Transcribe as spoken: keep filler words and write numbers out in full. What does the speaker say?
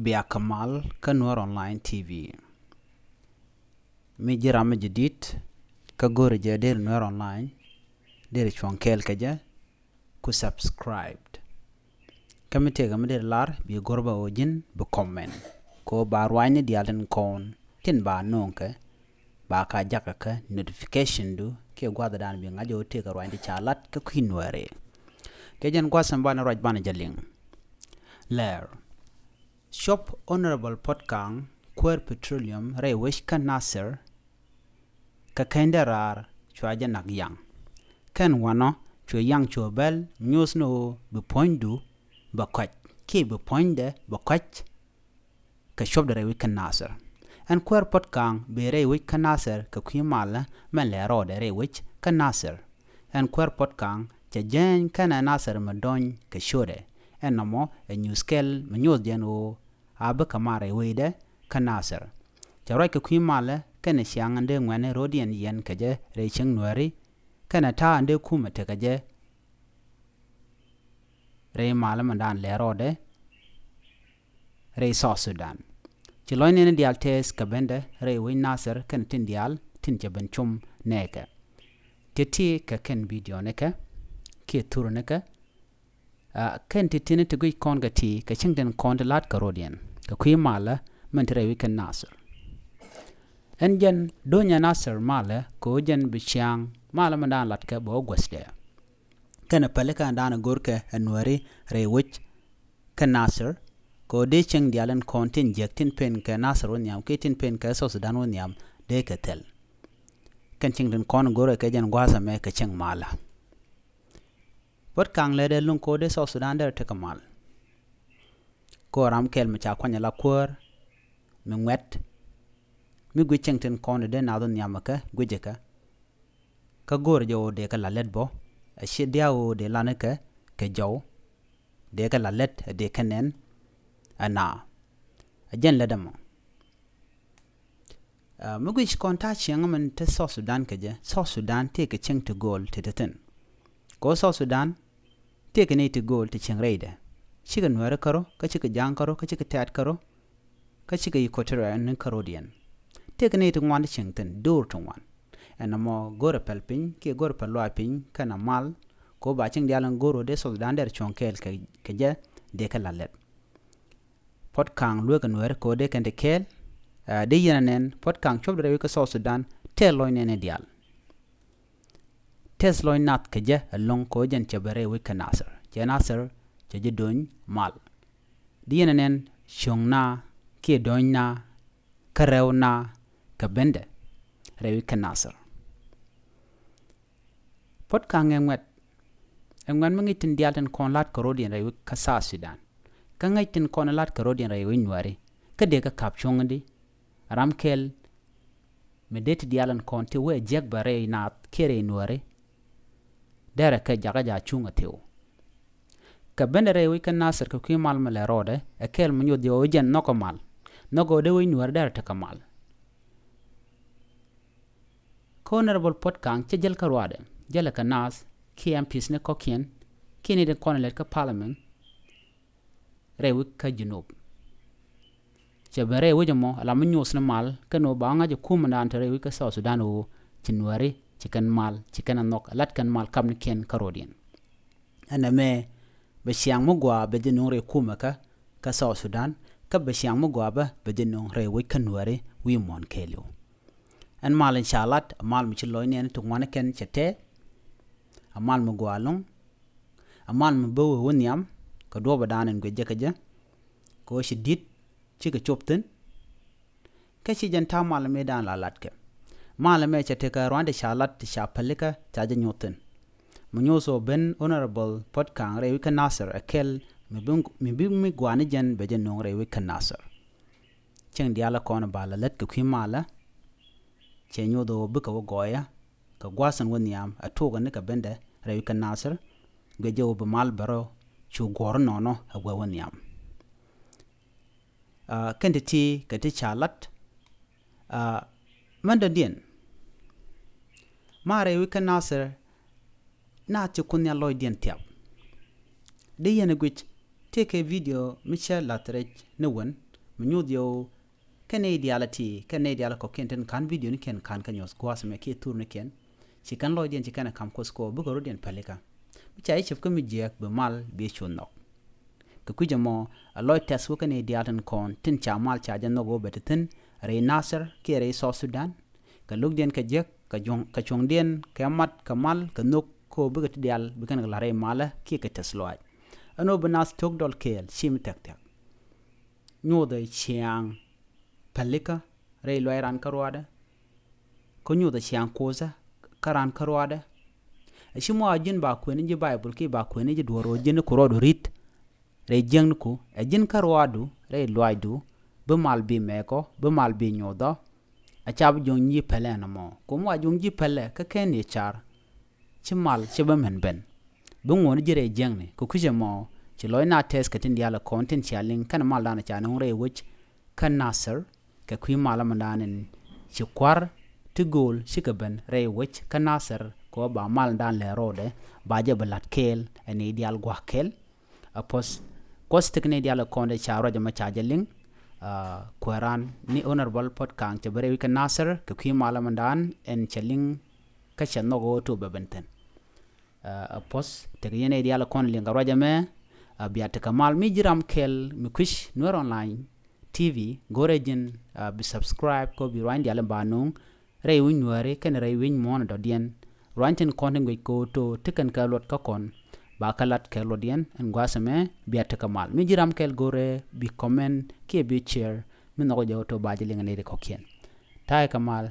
Bia kɛ mal kä Nuer Online T V. Mi ji̱ ram mi jadid kä go̱o̱ri jɛ deri Nuer Online, deri cuɔ̱ŋ kɛɛl kɛ jɛ ku subscribed. Kä mi tëëkɛ mi deri lar bi go̱r bä ɣöö ji̱n bi comment kɛ ɣöö ba ruaacni diaal tin kɔn tin ba nööŋkɛ ba ka jakä kä notification du kiɛ gua̱thdan bi ŋa̱c ɣöö tëëkɛ ruaacni ti ca lat kä kui̱ Nuääri. Kɛ jɛn gua̱th ɛn banɛ ruac banɛ jɛ liŋ. Lɛr. Cuɔp Honorable Puot Kaŋ kuäär petroleum rɛy wec kä Nasir. Kɛ kɛn dee raar cua jɛ nak yaŋ. Kɛn wanɔ cuɛ yaŋ cuɛ bɛl nyuɔth ni ɣöö bi puɔ̱nydu bɛ kɔc kiɛ bi puɔ̱nydɛ bɛ kɔc. Kɛ cuɔpdɛ rɛy wec kä Nasir. Ɛn kuäär Puot Kaŋ bee rɛy wec kä Nasir kɛ kui̱ malä mɛn lɛ rɔɔdɛ rɛy wec kä Nasir. Ɛn kuäär Puot Kaŋ cɛ jääny kɛnɛ Nasir mi dɔny kɛ ciötdɛ. Ɛn nɔmɔ ɛ nyuuth kɛl mi nyuɔth jɛn ɣöö a bikɛ mar rɛy wecdɛ kä Nasir. Cɛ ruac kɛ kui̱ malä kɛnɛ ciaŋ ɛn dee ŋuɛ̈tni ro̱diɛn yɛn kɛ jɛ rɛy cieŋ Nuääri kɛnɛ ta̱a̱ ɛn dee kumɛ tekɛ jɛ rɛy malä mɛn daan lɛ rɔɔdɛ rɛy South Sudan. Ci lɔcni ni diaal tɛɛth kɛ bendɛ rɛy wec Nasir kɛnɛ tin diaal tin cɛ ben cum nɛɛkɛ. Ti̱ti̱ kɛ kɛn video nikɛ kiɛ thur nikɛ. Kɛn ti̱ti̱ ni ti guic kɔn kɛ ti kɛ cieŋ tin kɔn ti la̱t kɛ ro̱diɛn kɛ kui̱ malä mɛn ti rɛy wec kä Nasir. Ɛn jɛn do̱nyɛ Nasir malä kɛ ɣöö jɛn bi ciaŋ malä mɛn daan la̱t kɛ bɛ ɣä guäthdɛ. Kɛnɛ päli kɛn daan go̱rkɛ ɛ Nuääri rɛy wec kä Nasir kɛ ɣöö dee cieŋ diaal in kɔn tin jiäk tin pen kɛ Nasir wä nhiam kiɛ tin pen kɛ South Sudan wä nhiam dee kɛ thil. Kɛn cieŋ tin kɔn go̱rkɛ kɛ jɛn gua̱a̱th ɛmɛ kɛ cieŋ malä. Puot Kaŋ lɛ dee luŋ kɛ ɣöö dee South Sudan derɛ tekɛ mal. Kɛ ɣöö ram kɛl mi ca kuany ala kuäär mi ŋuɛ̈t mi guic cieŋ tin kɔn dee naath wä nhiam kɛ guic kɛ. Kä go̱o̱rɛ jɛ ɣöö dee kɛ la lät bä ɛ ciɛ diaal ɣöö dee lanikɛ kɛ jɔw. Dee kɛ la lät ɛ dee kɛ nɛn ɛ naa ɛ jɛn lät ɛmɔ. Mi guic kɔn ta̱a̱ cieŋ min te South Sudan kɛ jɛ, South Sudan tëëkɛ cieŋ ti gööl ti te thi̱n. Kɛ ɣöö South Sudan tëëkɛ nɛy ti gööl ti cieŋ rɛydɛ. Cikɛ Nuääri kärɔ̱ kä cikɛ Ja̱a̱ŋ kärɔ̱ kä cikɛ Tɛ̈t kärɔ̱ kä cikɛ Equatoria ni kärɔ̱diɛn. Tëëkɛ nɛy ti ŋuan ti cieŋ thi̱n, do̱r ti ŋuan. Ɛn nɔmɔ go̱rɛ päl piny kiɛ go̱rɛ päl luaac piny kɛnɛ mal. Kɛ ɣöö ba cieŋ diaal in go̱r ɣöö dee South Sudan derɛ cuɔ̱ŋ kɛɛl kɛ jɛ dee kɛ la lät. Puot Kaŋ lueekɛ Nuääri kɛ ɣöö dee kɛn ti kɛɛl. Dee yɛn ɛ nɛn Puot Kaŋ cuɔpdɛ rɛy wec kä South Sudan tɛth lɔcni ni diaal. Tɛth lɔc nath kɛ jɛ ɛlɔ̱ŋ kɛ ɣöö jɛn cɛ ben rɛy wec kä Nasir. Cɛ Nasir cɛ jɛ do̱ny mal. Dee yɛn ɛ nɛn cuɔ̱ŋna kiɛ dɔ̱nyna kä rɛwna kɛ bendɛ rɛy wec kä Nasir. Puot Kaŋ ɛ ŋuɛ̈t. Ɛ ŋuɛ̈t mi ŋäc tin diaal tin kɔn la̱t kɛ ro̱diɛn rɛy wec kä South Sudan. Kä ŋäc tin kɔn la̱t kɛ ro̱diɛn rɛy wec Nuääri. Kä dee kɛ ka̱p cuɔ̱ŋdi. Ram kɛl mi dee ti diaal in kɔn ti wee jiäk bä rɛy naath kiɛ rɛy Nuääri. Derɛ kɛ jakä ja̱ cuŋ a thiw. Kɛ bendɛ rɛy wec kä Nasir kɛ kui̱ mal mi lɛ rɔɔdɛ ɛ kɛl mi nyuɔth jɛ ɣöö jɛn nhɔkä mal. Nhɔkä ɣöö dee wec Nuääri derɛ tekɛ mal. Kä Honorable Puot Kaŋ cɛ jäl kä ruaadɛ, jälɛ kɛ naath kiɛ M Ps ni kɔ̱kiɛn kiɛ ni tin kɔn lɛt kä parliament rɛy wec kä Junub. Cɛ ben rɛy wec ɛmɔ ala mi nyuɔth ni mal kɛn ɣöö ba ŋa̱c ɛ kumɛdan te rɛy wec kä South Sudan ɣöö ci Nuääri ci kɛn mal ci kɛn ɛ nhɔk ɛ lat kɛn mal kapnikiɛn kä ro̱diɛn. Ɛn ɛmɛ bɛ ciaŋ mi gɔaa bɛ jɛ nöŋ rɛy kumɛ kä kä South Sudan kä bɛ ciaŋ mi gɔaa bä bɛ jɛ nöŋ rɛy wec kä Nuääri wi̱i̱ muɔ̱ɔ̱n kɛɛliw. Ɛn mal in ca lat a mal mi ci lɔcni ɛn ti ŋuan kɛn cɛ tɛth. A mal mi gɔaa ɛlɔ̱ŋ. A mal mi bä wee wä nhiam kɛ duɔ̱ɔ̱pädan in guic jɛ kɛ jɛ. Kɛ ɣöö ci di̱t cikɛ cop thi̱n. Kä ci jɛn ta̱a̱ mal mëëdan la latkɛ. Mal mɛ cɛ tekɛ ruaandɛ ca lat ti ca pälikä ca jɛ nyuɔth thi̱n. Mi nyuɔth ɣöö ben Honorable Puot Kaŋ rɛy wec kä Nasir ɛ kɛl mi bi mi gua̱a̱ni jɛn bɛ jɛ nöŋ rɛy wec kä Nasir. Cieŋ diaal kɔn ba la lät kɛ kui̱ malä. Cɛ nyuɔth ɣöö bikɛ wä gɔɔyä kɛ gua̱a̱th in wä nhiam ɛ tuɔɔkä ni kɛ bendɛ rɛy wec kä Nasir. Guic jɛ ɣöö bi mal bɛ rɔ cu guɔ̱ɔ̱r nɔnɔ ɛ wee wä nhiam. Kɛn ti ti kɛ ti ca lat. Mɛn dɔ̱diɛn ma rɛy wec kä Nasir. Naath ci Kuoth Nhial lɔcdiɛn thiap. Dee yɛn ɛ guic tëëkɛ video mi cä la̱th rɛc ni wän. Mi nyuth yɛ ɣöö kɛn nɛy diaal a ti, kɛn nɛy diaal a kɔ̱kiɛn tin ka̱n video ni kiɛn ka̱n kä nyuɔ̱th gua̱a̱th mɛ kiɛ thur ni kiɛn. Ci kɛn lɔcdiɛn ci kɛn a ka̱m Kuɔth kɛ ɣöö bikɛ rɔ̱diɛn pälikä. Mi ca ji̱ cäp kä mi jiääk bi mal bi cuɔ̱th nhɔk. Kɛ kui̱c ɛmɔ, a lɔc tɛth wä kɛn nɛy diaal tin kɔn tin ca mal ca jɛ nhɔk ɣöö bɛ te thi̱n rɛy Nasir kiɛ rɛy South Sudan. Kɛ lo̱kdiɛn kɛ jiäk, kɛ cuɔ̱ŋ, kɛ cuɔ̱ŋdiɛn kɛ mat kɛ mal kɛ nhök kä ɣöö bikɛ ti diaal bi kɛn kɛ la̱t rɛy malä kiɛ kɛ tɛth lɔaac. Ɛn ɣöö bi nath tok dɔl kɛɛl ci mi thia̱k thia̱k. Nyuuthɛ ciaŋ pälikä rɛy luaac raan kä ruaadɛ. Kä nyuuthɛ ciaŋ kuothä kä raan kä ruaadɛ. A ci mɔ a ji̱n ba kuɛn ni ji̱ Baibul kiɛ ba kuɛn ni ji̱ duɔ̱ɔ̱r ɣöö ji̱n ku ruɔdu ri̱t rɛy jiäkniku, ɛ ji̱n kä ruaadu rɛy luaacdu, bi mal bi mɛkɔ, bi mal bi nyuuthɔ. A ca bi juɔ̱ŋ ji̱ pälɛ ɛn ɛmɔ. Ku mɔ a juɔ̱ŋ ji̱ pälɛ kä kɛn yɛ car, ci mal ci bä mɛn ben. Bi ŋuɔ̱n ji̱ rɛy jiäkni kɛ kui̱c ɛmɔ, ci lɔc na tɛth kɛ tin diaal ɛ kɔn tin cia liŋ kɛn maldan ca nɔŋ rɛy wec kä Nasir, kɛ kui̱ mal ɛmɛdan in ci kua̱r ti gööl cikɛ ben rɛy wec kä Nasir kɛ ɣöö ba maldan lɛ rɔɔdɛ ba jɛ bi la̱t kɛɛl ɛ nɛy diaal gua̱a̱k kɛl. A puɔ̱th Kuɔth tekɛ nɛy diaal ɛ kɔn dee ca ruac ɛmɛ ca jɛ liŋ. Kuääran ni Honorable Puɔt Kaŋ cɛ ben rɛy wec kä Nasir kɛ kui̱ mal ɛmɛdan ɛn cɛ liŋ kä cɛ nhɔk ɣöö tok bɛ ben thi̱n. A puɔ̱th tekɛ yɛn nɛy diaal ɛ kɔn liŋ kɛ ruac ɛmɛ. A bia tekɛ mal mi ji̱ ram kɛl mi kui̱c Nuer Online T V, go̱rɛ ji̱n a bi subscribe kɛ ɣöö bi ruany diaal in ba nööŋ rɛy wi̱ny Nuääri kɛnɛ rɛy wi̱ny muɔ̱ɔ̱n dɔ̱diɛn. Ruany tin kɔn tin guic kɛ ɣöö tok ti kɛn kɛ luɔt kä kɔn ba kɛ lat kɛ luɔtdiɛn. Ɛn gua̱a̱th ɛmɛ bia tekɛ mal. Mi ji̱ ram kɛl go̱rɛ bi comment kiɛ bi share mi nhɔk jɛ ɣöö tok ba jɛ liŋ nɛy ti kɔ̱kiɛn. Ta̱a̱ kɛ mal.